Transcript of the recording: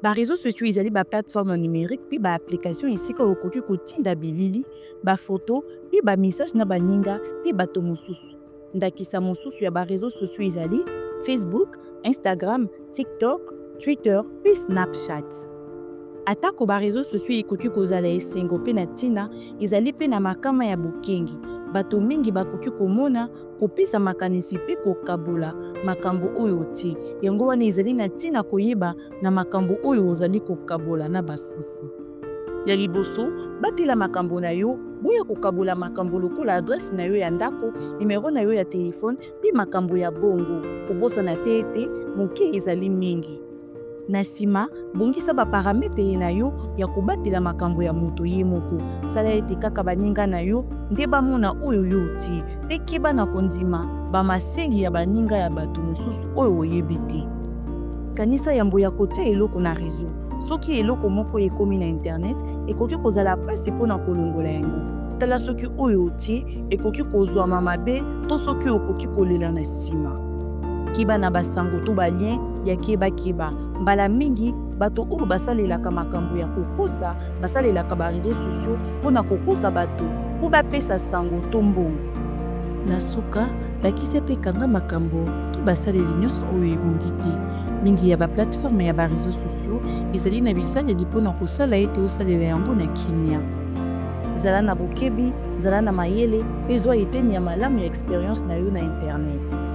Ba reseaux sociaux ezali ba plateformes numeriques mpe ba applications esika okoki kotinda bilili, ba photos mpe ba messages na baninga mpe bato mosusu. Ndakisa mosusu ya ba reseaux sociaux ezali Facebook, Instagram, TikTok, Twitter mpe Snapchat. Atako ba reseaux sociaux ekoki kozala esengo mpe na ntina, ezali mpe na makama ya bokengi. Bato mingi bakoki komona, kopesa makanisi mpe kokabola makambo oyo otie. Yango wana ezali na ntina koyeba na makambo oyo ozali kokabola na basusu. Ya liboso, batela makambo na yo. Boya kokabola makambo lokola adresse na yo ya ndako, nimero na yo ya telefone mpe makambo ya bongo. Kobosana te ete moke ezali mingi. Na nsima, bongisa baparametele na yo ya kobatela makambo ya moto ye moko. Sala ete kaka baninga na yo nde bamona oyo yo otie, mpe keba na kondima bamasengi ya baninga ya bato mosusu oyo oyebi te. Kanisa yambo ya kotia eloko na rezo. Soki eloko moko ekomi na Internet, ekoki kozala mpasi mpo na kolongola yango. Tala soki oyo otie ekoki kozwama mabe to soki okoki kolela na nsima. Keba na basango to ba liens ya kebakeba. Mbala mingi, bato oyo basalelaka makambo ya kokosa basalelaka ba reseaux sociaux mpo na kokosa bato mpo bapesa sango to mbongo. Na suka, lakisa mpe kanga makambo to basaleli nyonso oyo ebongi te. Mingi ya ba plateformes ya ba reseaux sociaux ezali na bisaleli mpo na kosala ete osalela yango na kimia. Zala na bokebi, zala na mayele, mpe zwa eteni ya malamu ya experience na yo na internet.